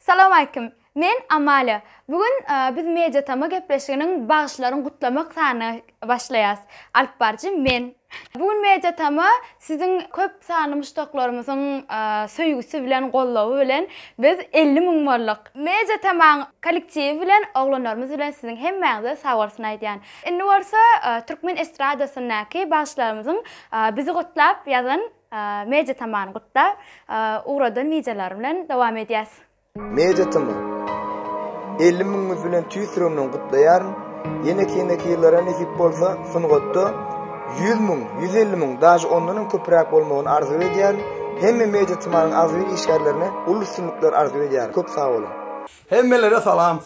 Salowmalikim. Men Amalia. Bu gün biz Media Tama gepleşiginiň bagşylaryň gutlamak sanyna başlaýas. Alyp baryjy men. Bu gün Media Tama siziň köp sanly muşdaklarymyzyň söýgüsi bilen, goldawy bilen biz 50 müň bolduk. Media Tamaň kollektiwi bilen, oglanlarymyz bilen siziň hemmäňize sagbolsun aýdýan. Indi bolsa türkmen estradasyndaky bagşylarymyzyň bizi gutlap ýazan Media Tamany gutlap ugradan wideolary bilen dowam edýäs. Media Tama, 50 müňüňiz bilen tüýs ýüregimden gutlaýaryn. Ýeneki ýeneki ýyllara nesip bolsa sungatda 100 müň, 150 müň, daže ondanam köpräk bolmagyny arzuw edýärin. Hemme Media Tamanyň agzybir işgärlerine uly üstünlikler arzuw edýärin. Köp sag boluň. Hemmelere salam.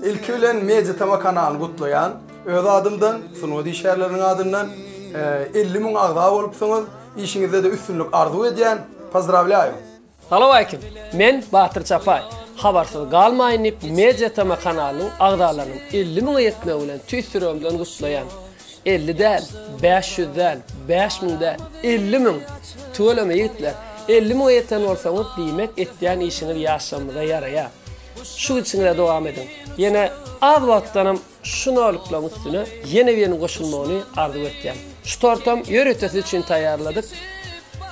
Ilki bilen Media Tama kanalyny gutlaýan. Öz adymdan, sungat işgärleriniň adyndan 50 müň agza bolupsyňyz. Işiňizde-de üstünlik arzuw edýän. Pozdrawlýaýu. Salowaleýkim! Men Batyr Çapaý. Habarsyz galmaýyn diýip Media Tama kanalynyň agzalarynyň 50 müňe ýetmegi bilen tüýs ýüregimden gutlaýan. 50 däl, 500 däl, 5000 däl, 50 müň! Tüweleme ýigitler! 50 müňe ýeten bolsaňyz diýmek etýän işiňiz ýaşlarymyza ýaraýar. Şu gidişiňize dowam ediň. Ýene az wagtdanam şu noliklaryň üstüne ýene biriniň goşulmagyny arzuw etýän. Şu tortam ýörite siz üçin taýýarladyk.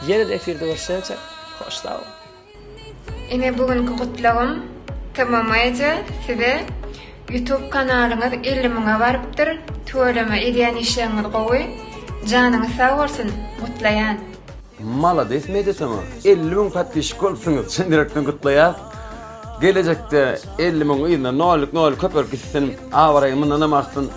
Ýene-de efirde görüşýänçäk hoş sag boluň. Ine bu günki gutlagym TM Media size Youtube kanalyňyz 50 müňe barypdyr tüweleme edýän işleriňiz gowy janyňyz sag bolsun gutlaýan. Malades Media TM 50 müň podpisçik bolupsyňyz çyn ýürekden gutlaýas gelejekde 50 müň yzyna nolik nolik köpelip gitsin abraýyň mundanam artsyn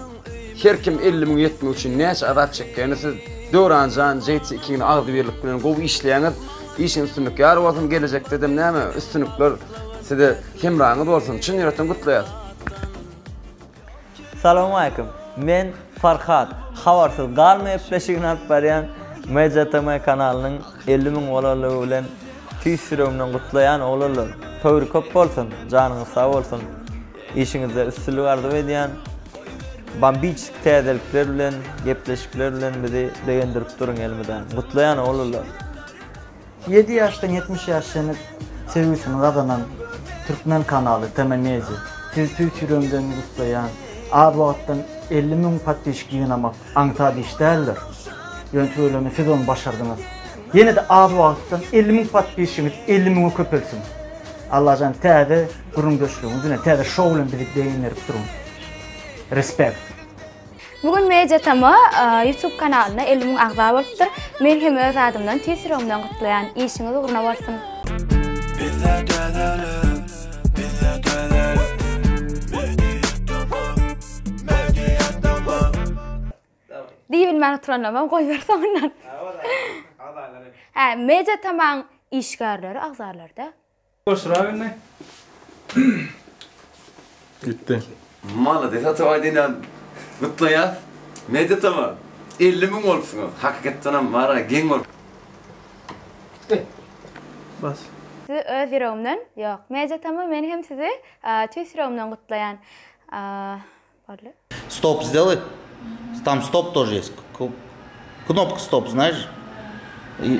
her kim 50 müňe ýetmek üçin näçe azap çekýäni siz Döwranjan JT ikiňiz agzybirlik bilen gowy işleýäňiz Işiň üstünlik ýar bolsun gelejekdedem näme üstünlikler size hemraňyz bolsun çyn ýürekden gutlaýas. Salowmalikim. Men Farhat. Habarsyz galma gepleşigini alyp barýan MJTM kanalynyň 50 müň bolanlygy bilen tüýs ýüregimden gutlaýan oglanlar. Höwri köp bolsun, janyňyz sag bolsun. Işiňizde üstünlik arzuw edýän. Bombiçik täzelikler bilen, gepleşikler bilen bizi begendirip duruň elmydam. Gutlaýan oglanlar. Ýedi ýaşdan 70 ýaş çenli söýgüsini gazanan türkmen kanaly TM Media. Sizi tüýs ýüregimden gutlaýan. Az wagtdan 50 müň podpisçik ýygnamak aňsat iş däldir. Ýöne tüweleme siz ony başardyňyz. Ýene-de az wagtdan 50 müň podpisçigiňiz 50 müňe köpelsin. Allajan täze gürrüňdeşligiňiz bilen, täze şou bilen bizi begendirip duruň. Respect. Bu gün Media Tama YouTube kanalyna 50 müň agza bolupdyr. Men hem öz adymdan tüýs ýüregimden gutlaýan. Işiňiz ugruna bolsun. Bizde täzelik, bizde täzelik. Media Tama, Media Tama. Diýibilmän oturanlamam goýber soňundan. Hä, Media Tamaň işgärleri, agzalary-da. Goşurak indi. Gitdi. Malades Atabaý diýýän gutlaýas. Media Tama 50 müň bolupsyňyz. Hakykatdanam bara geň bolup. Gitdi. Bas. Sizi öz ýüregimden, ýok, Media Tama men hem sizi tüýs ýüregimden gutlaýan. Boldy. Stop сделай. Там стоп тоже есть. Кнопка стоп, знаешь? И...